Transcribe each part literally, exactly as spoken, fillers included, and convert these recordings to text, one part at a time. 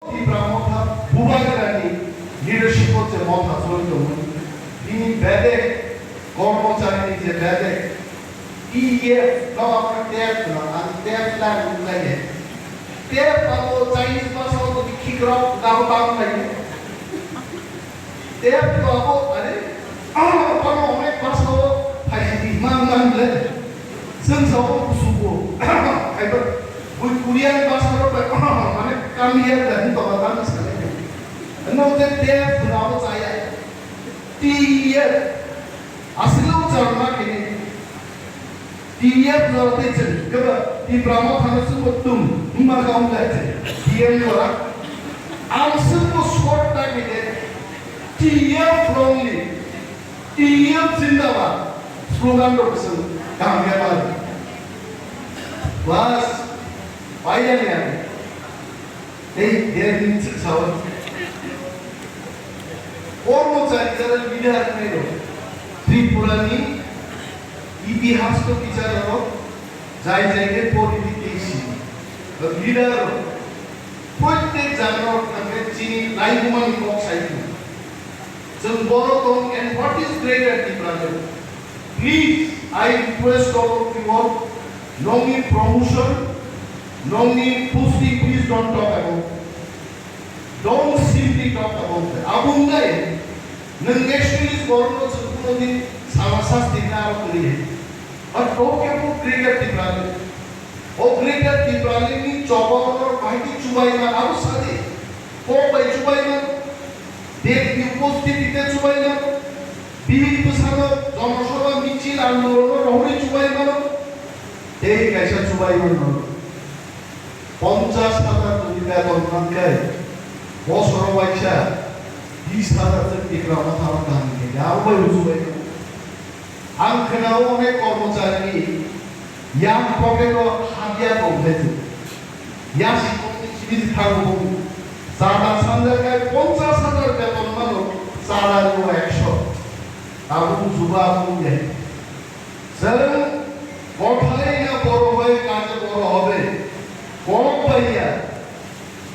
Tipra Motha Bubagrani leadership o je motha choli tongmani, bini bedek kormocharini je bedek T E F no ang tep no ang tep lang wngkha ye. Tep abo Chinese bhasha o twi khikrok nabo tang khaye. Tep to abo, are, ah, bono onek bhasha o phaisidi mang mang le. Chwng sa o kusugo. Kaiba, bui Korean bhasha rok bai, ah, mane, kamiya da ni toba dan sa le. No te tep to abo chaya. T E F. Asli o charma kini. T E F no tei chwng kebo Tipra Motha no chwngbo tung wngma kha wngkha chwng T E F no ra. Ang chwngbo short time de T E F long live, T E F zindabad slogan rok chwng kaham khe mali. Bas, paiyani ang. Tei der din chwng sao. Kormochari jara leader nai rok. Tripura ni Itihas to teacher rok, jai jai khe politics si, leader rok, protek jaga rok thangkhe chini naigumani kok sai thung. Chwng borok tong and what is greater Tipraland? Please, I request all of you all, nongni promotion, nongni posting, please don't talk about. Don't simply talk about that. Abo wngkha, nwng nationalist borokno chwng kuno din sama sasti na aro kwrwi hai. But talk about greater Tipraland. O greater Tipraland ni chobok no bahai khe chubai man abo sadi. Kok bai chubai man. Dek ni upostiti te chubai man. Bihik bwsano jonosabha michil andolon no rohorwi chubai mano. Tei kaisa chubai mano. Ponchash hajar jodi beton mankhe, bosoro waisa bis hajar se Tipra Motha o kaham khe, abo bai usu bai. Ang khwnao onek kormocharini yang pocket o habya tong khe se. Yang sikong ni simi thango bo. Chada sanjak kai ponchash hajar beton mano, chada ni o ekso. Abo usu ba abo ya. Chwng kothai na boro bai kaje boro hobe. Kok bai ya.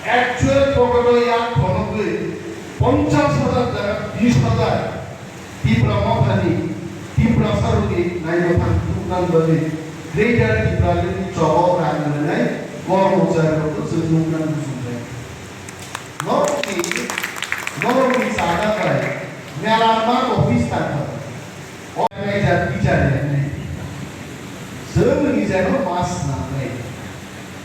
Actual pocket o yak khonogwi ponchash hajar jaga bis hajar Tipra Mothani, Tiprasa rokni naina thang thuknani bagwi Greater Tipraland ni chobo rang rwnai kormochari rokno chwng nuknani muchungjai. Norokni, norokni chada bai mela man office tangkha. O nai jat bichar ya nai. Chwng ni jano mas nangnai.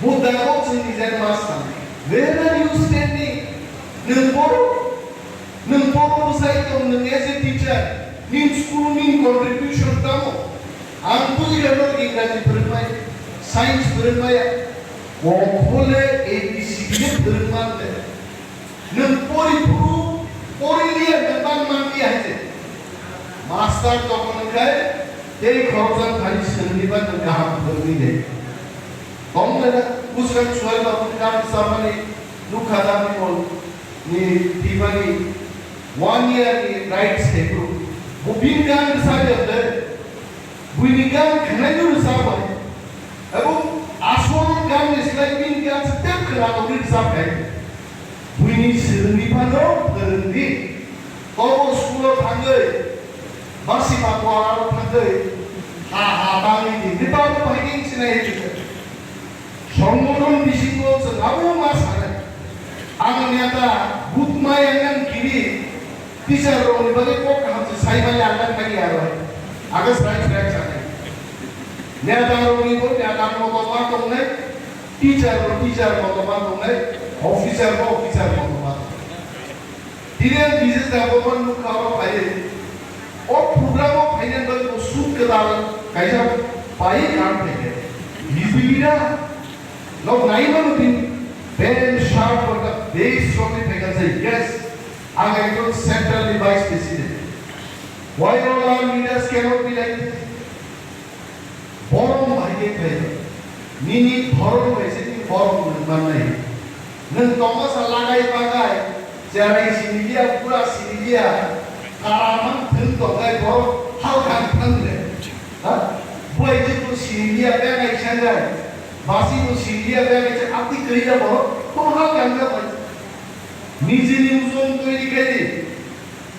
Buddha ko chwng ni jano mas nangnai. Where are you standing? Nwng boro, nwng boro bwsai tong, nwng as a teacher, nini school nini contribution tamo? Ang buji kha norok Ingraji phwrwngmaya, science phwrwngmaya, kok hole A B C D phwrwngmante. Nwng pori phuru, pori liya, nwng man man liya hai se. Master tokon khai, tei khoroksa thani swrwngni ba nwng kaham phwrwngni de. Tong le na, bwswk suwai ba bwkha samani nukha da ni mol ni tibani one year ni rights hai bro. Bo bin gan sa de. Buini gan khwnai no rwchap bai. Abo asol gan ni slai bini gan se tep khwna tongwi rwchap khai. Buini swrwngni phano phwrwngdi. Tobo school o thangwi, basi ma kuala o thangwi, ha ha bangwi di. Di babo bahai khe sinai di. Songbothon bisingo chwng abo ma sanai. Ang neta butma yangan kiri teacher rokni bagwi kok kaham se sai manya ang thani aro. Aga sai sai sanai. Neta rokni bo neta moto ma tongnai, teacher rok teacher moto ma tongnai, officer bo officer moto ma tongnai. Tini ang Bijoy Debbarma nukha oro phaiwi. O program o phainani bagwi bo shoot kwtal kaisa pai kam phaikha. Bijolira nok nai mano tini pant shirt kotor base rokni phaikha se. Yes, ang ekjon central ni vice president. Why all our leaders cannot be like this? Borom bai khe khlai di. Nini borom bai se nini borom nwng mannai. Nwng tongmasa lagai bagai, cherai sini liya, pura sini liya, kara mang thwng tongnai borok halkha ni thang le. Ha? Buai jwk bo sini liya, bengai sangai. Basi bo sini liya, bengai se ati kwrwi ya borok, bo halkha ni thang bai. Nijini ujung toiri khaidi,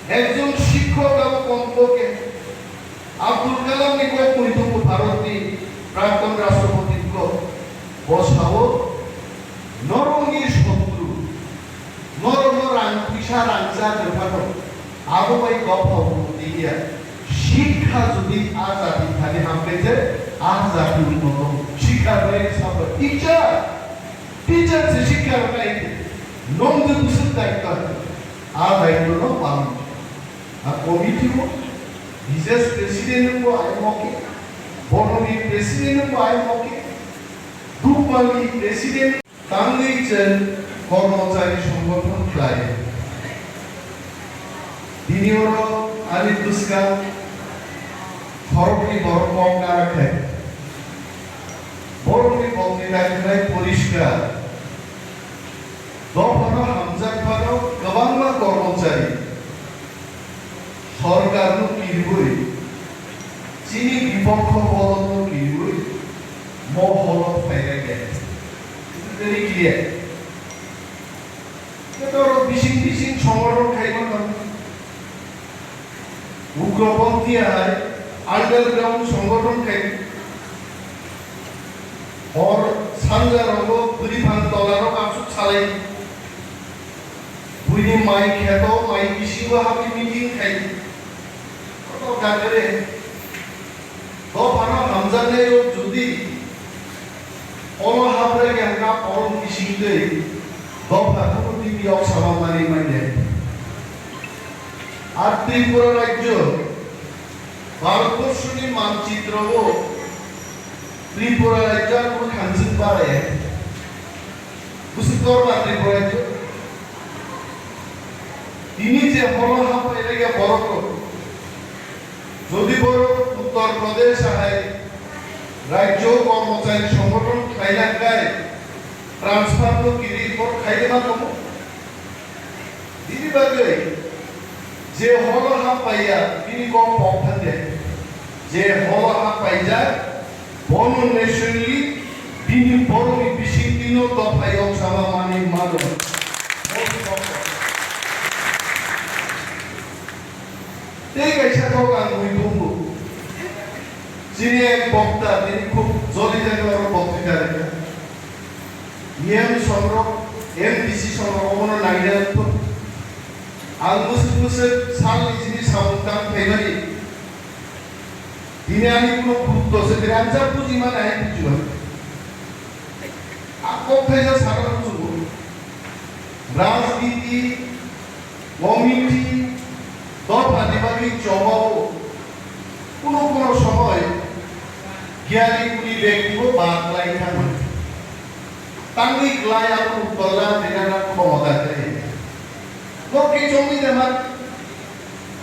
ekjon shikhok abo kompoke Abdul Kalam ni kok mui tongo, Bharat ni prakton rashtrapati ni kok. Bo sao, norok ni sotru, norok no rang puisa rang cha kwrwphano, abo bai dopha unnoti ya. Shikha jodi a jati thani hamkhe je a jati unnoto. Shikha bai sabo teacher, teacher se shikha bai nong je busuk daitwa, a daitwa no palon. A committee o, vice president bo ai moke, bono ni president bo ai moke, dukmani president. Tangwi chwng kormochari songgothon khlai. Bini oro ani bwskang khoroknwi borok kok nara khe. Borokni bokni naikhlai poriskar. Dophano hamjak phano kwbangma kormochari. Sorkarno kiriui, chini bipokho bolongno kiriui, mo holo phairai khe. Very clear. Khe to bising bising songorok khaima kha. Ugroponthi hai underground songorok khai. Hor sanja rogo bwrwi phang tola rok asuk salai. Buini mai kheto mai bisingo habwi meeting khai. Kotor kagere. Dophano hamjaknai rok jodi oro habrai khe hwnka oro bising twi dopha kunu tini yok sama mani manya. Ar Tripura rajyo Bharatborsoni manchitro o Tripura rajyo ang bwkhansing bare. Busi korba Tripura rajyo. Tini je holo hapai rega borok rok. Jodi borok Uttar Pradesh hai rajyo kormochari songgothon khlaina kai transfer no kiri borok khaide ma tongo. Bini bagwi je holo ha paiya, bini kok pok thangde. Je holo ha paijak, bono nationally bini borokni bisingtwino dophai yok sama manwi mano. Tei kaisa kok ang mui tongo. Chini ek bokta, tini khub joli jani oro boktrita rikha. E M songrok, M D C songrok omono naina wngkha. Ang bwswk bwswk salni simi samung tang phaimani. Tini ani kuno gurutto se biranjak buji mani hai bujiba. Ang kok thaisa sana bujibo. Rajniti Committee dophani bagwi chobao kuno kuno somoy giyani guni bektibo baklai thangmani. Tangwi klai abo uttorla dinana khomota kwrwi. Nok kichongni demat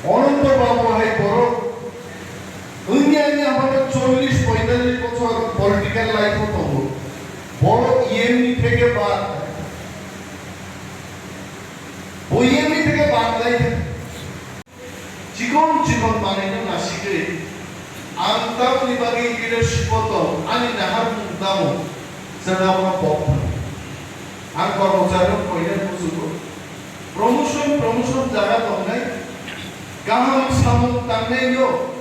Ananto Babu hai borok wngya wngya hwnba chollish poitallish bochor political life o tongo. Borok E M ni theke ba Bo yemi theke banglai kha. Chikon chikon manwino nasigwi, ang tamoni bagwi leadership o tong, ani naharmung tamo, chwng abono pok phano. Ang kormochari rok koinai bujugo. Promotion, promotion jaga tongnai, kaham samung tangnai no,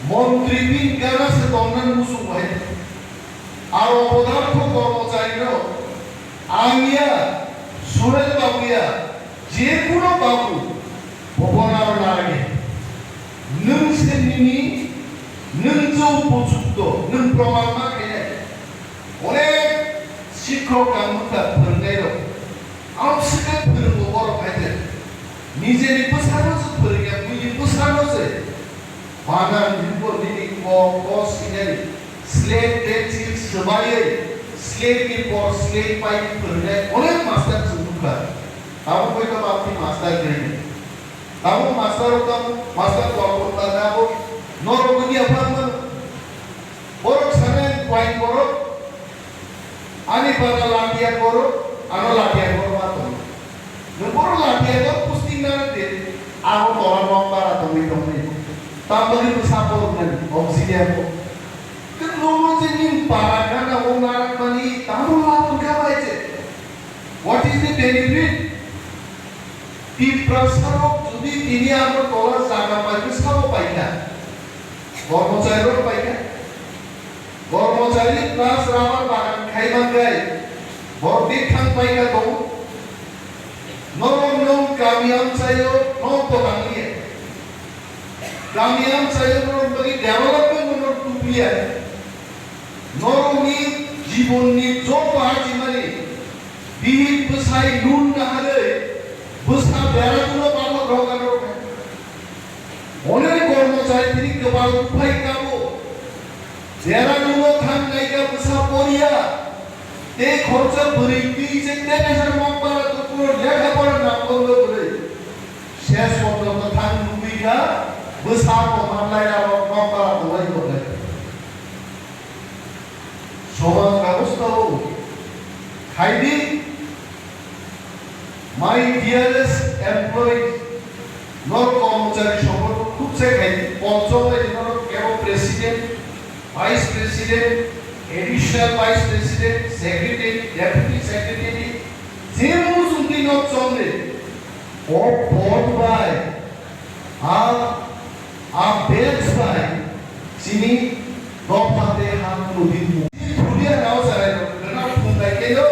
montri bin gana se tongna muchung bai. Aro podartho kormochari no, ang ya, Suhel babu ya, Jekuno babu, bo bonaro narage. Nwng se nini, nwng chwng buchukto, nwng proman ma khainai. Onek sikhok ang nukha phwrwngnairok. Ang swkhe phwrwngo borok hai de. Nijeni bwsano se phwrwngya, buini bwsano se. Banan hinbo nini kok, kok sinai, slate pencil swbaiwi, slate ni por slate pai phwrwngnai onek master chwng nukha. Tabuk bai tamo aboni master kwrwi. Tabuk master o tamo master kok kok tangna abo norok wngya phang mano. Borok sanai kwai borok. Ani bara latia koro, ano latia koro ma tong. Nung boro latia koro posting na de, abo tora nok bara tongwi tongwi. Tambali ko support nani, oxygen ko. Ke nomo je ning bara kana o narak mani, tamo la tong ka bai je. What is the benefit? Tiprasa rok jodi tini amo tola jaga paikha, sabo paikha, kormochari rok paikha, kormochari plus rubber bagan khai mankhai, borok bithang paikha tongo. Norok nwng kami amchaio nok to tangliya, kami amchaio norok bagwi development no norok tubliya. Norokni jibonni joto hachimani bihik bwsai nun naharwi bwsa beraduno babok rok ano rok. Onek kormochari tini kwbang buphai kabo. Beraduno thang naikha bwsa poriya. Tei khoroksa bwrwi twi se ten hajar mok bara tongphuru lekha pora nang bondo bwrwi. Ses porjonto thang nugwi kha bwsa kothar laira rok mok bara tongwi tongnai. Somaj bebosta o khaidi, my dearest employees, norok kormochari songbono khub se khaidi, ponchom bai norok kebo president, vice president, additional vice president, secretary, deputy secretary, je muchungtwi nok chomde, o pod bai, a, a bench bai, chini dopha tei ha nodi mu. Thulia nao sarai no, gana phungai kelo,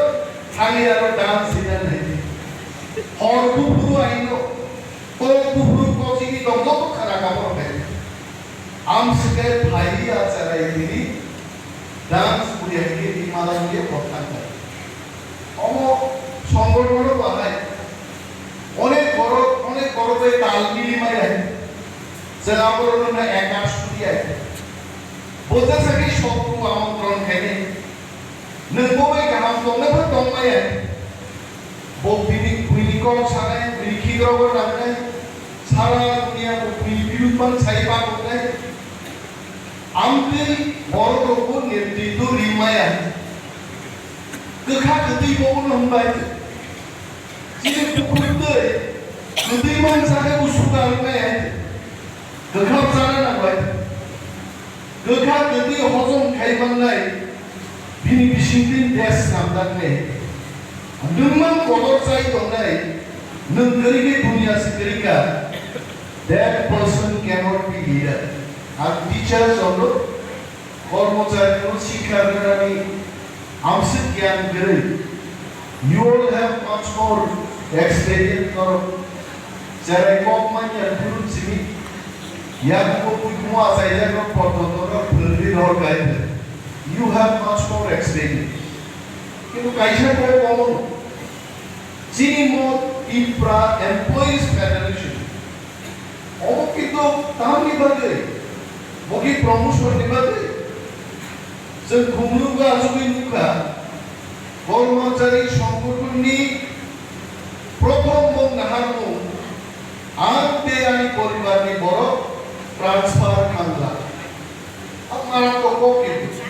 thangya ro dance sinan hai. Hor buphuru aino, kok buphuru kochini dong joto khana kabor hai. Amswkhe phaiwi acharai tini dance buya hwnwi rimala hwnwi kothang khai. Omo songbono bahai onek borok, onek borok bai tal mili maya hwn. Chwng aborokno ekar suriya. Bo jesa khe sotru amontron khainai. Nwng bo bai kaham tongna pha tongmaya. Bo bini buini kok sanai, buini khikrokno nangnai, sara duniya bo buini birud man sai pakoknai. Amtwi borok rokbo netritw rimaya. Kwkha kwtwi bono hwnbai. Chini bukhuk twi kwtwi man sakhe bo sugar wngnai hai. Kwkhap chana nang bai. Kwkha kwtwi hojom khai mannai, bini bisingtwi desh swnamjaknai. Nwng mang kotor chai tongnai, nwng kwrwi khe duniya se kwrwi kha. That person cannot be leader. Ang teacher chondro, kormochari no sikha rwnani amswk giyan kwrwi. You all have much more experience, norok cherai kok manya phuru simi. Yakung bo kuikumo achaijak rok porjonto no phwrwngwi rohor kaitor. You have much more experience. Kintu kaisa kok omo chini mo Tipra Employees Federation. Omo kintu tamni bagwi, bo ki promotion ni bagwi. Chwng khumlwgo achugwi nukha, kormochari songgothonni prothom mung naharmung, ang tei ani poribarni borok transfer khamla. Ang maram kok kok kintu.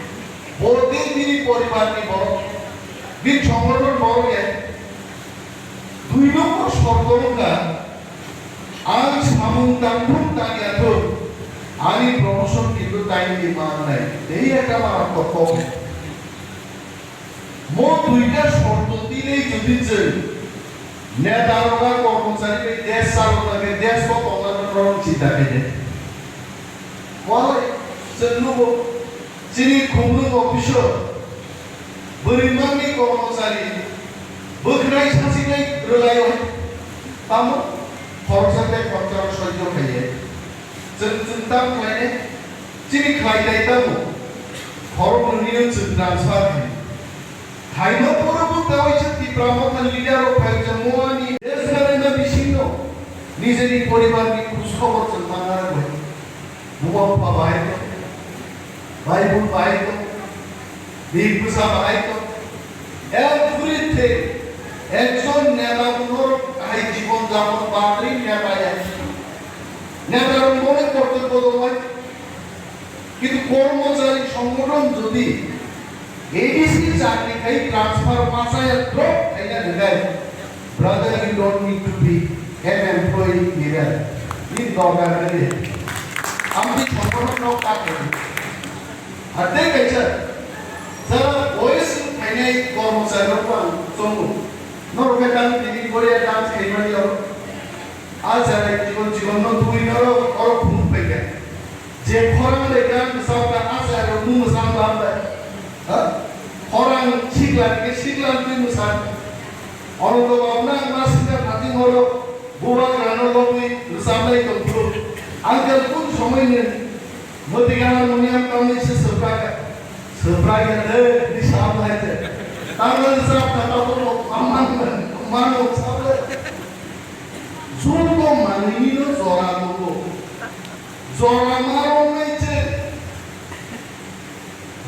Bo tei bini poribarni borok, bini songgothon borok ya. Dui nombor shorto wngkha, ang samung tangthung tangyathung, ani promotion kintu time ni mannai. Tei ekta maram kok kok. Mo duita shorto tini jodi chwng neta rok ba kormochari bai desh chalokna khe desh bo tongna norok chinta khaide. Walai chwng nugo chini khumlwng officer bwrwi mangni kormochari bwkhnai sasinai rwlaio tamo khoroksa tei khoroksa soijo khaiye. Chwng chwng tam khlainai. Chini khlai tai tamo, khorok nwngnino chwng transfer khainai. Khaima poro bo kawaisa Tipra Motha leader rok phai wngkha mo ani desh ganaima bisingno nijeni poribarni khoj khobor chwng manna rwbai. Buma bupha bahai tong, bhai bun bahai tong, bihik bwsa bahai tong, everything. Ekjon neta norok hai jibon japon batri neta ya. Neta rok mone kortobbo dongbai. Kintu kormochari songgothon jodi A D C chakri khai transfer machaya drop khaina rwkha, brother, you don't need to be an employee leader. Ni dorkar nai. Amtwi songgothon no kakhai. Ar tei kaisa, jara O S C phainai kormochari rok ang tongo. Norok khe tang tini Korea dance khaimani aro. A chwrai jibon jibon no twi norok oro phunuk paikha. Je khorang de gan bwsakha a chwrai rok mung bwsang bam bai. Ha? Khorang sikla ke sikla twi bwsang. Oro to babna ma sikla thati moro buba gano lobwi bwsang lai tong phuru. Ang kal kun somoi ni Mwtiganang muni ang tamni se swprak, swprak ya de, ni sam lai de. Tamni swprak kata ko mo, amang man, man mo sam lai. Jumbo mani ni no jora mo ko. Jora maro nai che.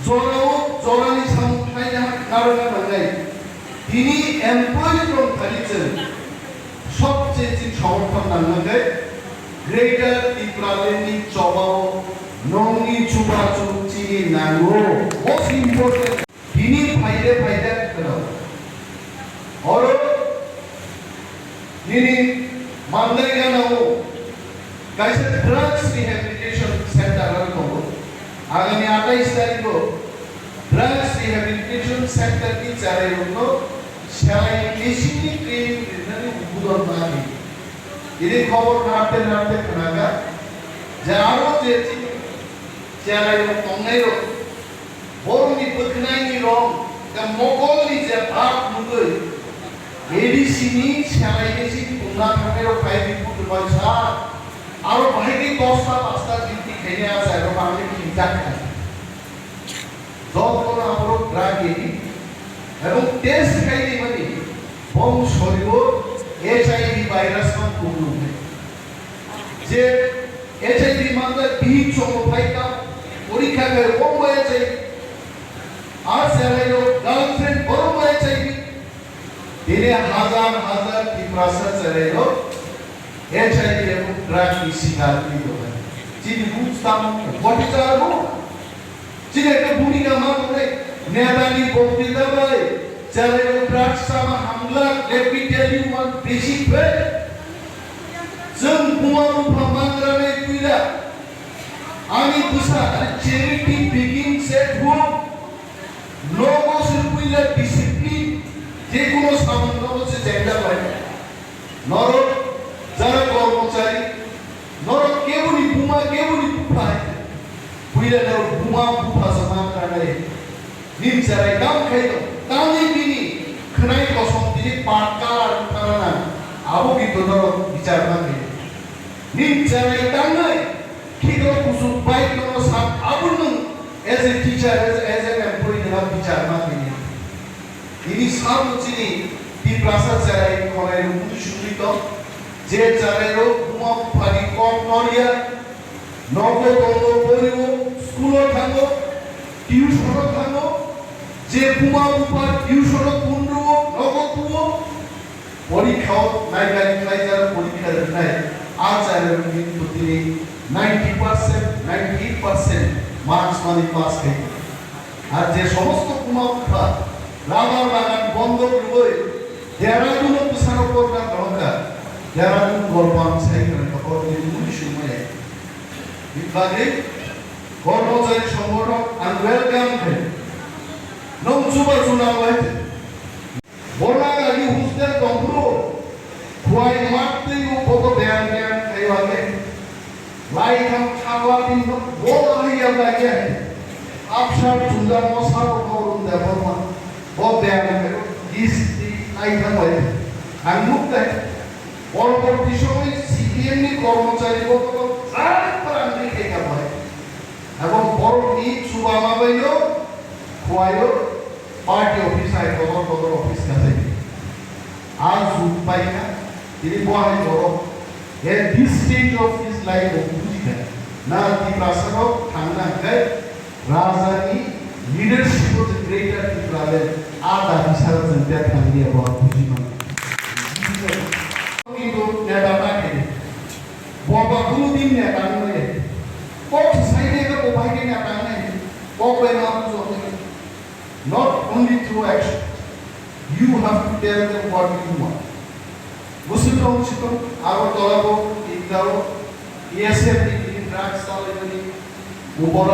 Jora o, jora ni sam khai ya, karo na mangai. Tini employee rok thani chwng sobse chini somorthon nangma khe Greater Tipraland ni chobao nongni chubachu chini nango. Most important. Tini phaide phaide kheno. Oro nini mandai gana o kaisa drugs rehabilitation center aro tongo. Agami atais tarikh o drugs rehabilitation center ni chwrai rokno selai machine ni training rinani udbodon nani. Ini khobor narwkte narwkte khwnakha je aro je chini chwrai rok tongnai rok Borokni bwkhwnai ni rong, tei mokolni je bak nugwi, A D C ni selai ni si tongna thangnairok phai di, buthumbai sa, aro bahai khe dosta pasta duty khainai a jaga o bangwi khinjak kha. Jotono aborok drug addict, ebong test khai di mani, bong sorio H I V virus no tongwi nuknai. Je H I V manjak bihik chongo phai ta, porikha khe bo bo H I V. A chwrai rok girlfriend borok bo H I V. Tini hazar hazar Tiprasa chwrai rok H I V ebong drug ni sikar wngwi tongo. Chini buj tamo, what is our role? Chini ekta bhumika ma tongnai, neta ni boktwita bai, chwrai rok drugs chama hamglak, let me tell you one basic fact. Chwng buma bupha mangra nai puila, ani bwsa, ani charity begins at home. Nogo se puila discipline, je kono samung nogo se jengda bai. Norok jara kormochari, norok keboni buma, keboni bupha hai. Puila norok buma bupha se mangra nai. Nim chwrai kam khai tong, tangwi bini khwnai kosom tini pat kalar wngthana nang, abo kintu norok bichar ma khe. Nim chwrai tangnai, khikro kusuk bai nono sak, abo nwng as a teacher, as, as an employee nwng bichar ma khe. Ini sabo chini Tiprasa chwrai khonai rukuni sugwi tong, je chwrai rok buma buphani kok norya, Nogo tongo, borio, school-o thango, tuition-o thango, je buma bupha tuition-o punruo, nogo tuo, porikha-o naigari khlaijak, porikha rwnai, a chwrai rok ni totini ninety percent, ninety-eight percent marks mani pass khai. Ar je somosto buma bupha rabar bagan bondhok rwui Dehradun-o bwsano porna kaham kha, Dehradun Golpam sai khna kha, borokni mungwi swngmaya. Bini bagwi kormochari songbono ang welcome khe. Nwng chuba chuna bai. Borna gari hostel tongphuru, khuai mat twi o boto beyang beyang khaio age. Lai thang thawa tin no bo hai ya bai ya. Apsar chunda mosa ro ko rum da borma. Bo beyang khaio, is ti lai thang bai. Ang nuk dai. Porborti somoy C P M ni kormochari bo to jang parang ni khai ka bai. Ebong borokni chubama baino khuaio party office hai kodor kodor office kathai. A jug paikha, tini bo hai borok at this stage of his life bo bujikha. Na Tiprasa rok thangna hwnkhe Raja ni leadership of the greater Tipraland a dabi sara chwng bethang liya bo ang buji mano. Kintu neta ta khe. Bo ba kunu din neta nung le. Kok sai de ko bai ke neta nung le. Kok bai ma tu jok le. Not only through action. You have to tell them what you want. Musulman musulman aro tolabo ingkao E S F ni drugs salai mani ubora